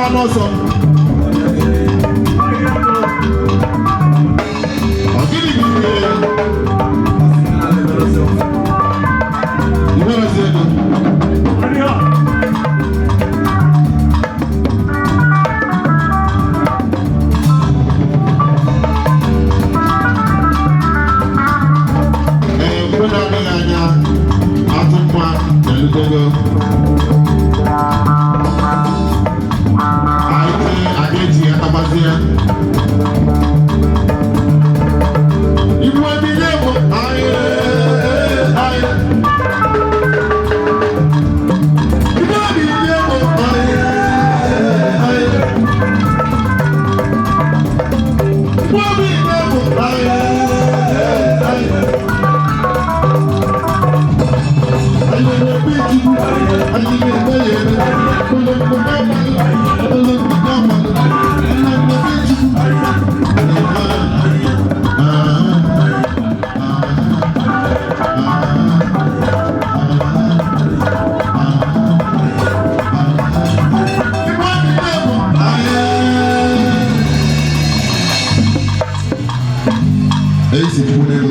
Agba n'ọsọ. Ọ gịnị bụ ihe? Iwerezi ego. Ee, mgbe na-adịghị anya, atụ mma elutego. Anyị tee, anyị eji ya tabazie. Ibu ebile bụ anyị, anyị. Ibu ebile bụ anyị, anyị. Ibu ebile bụ anyị, anyị. Esse tipo.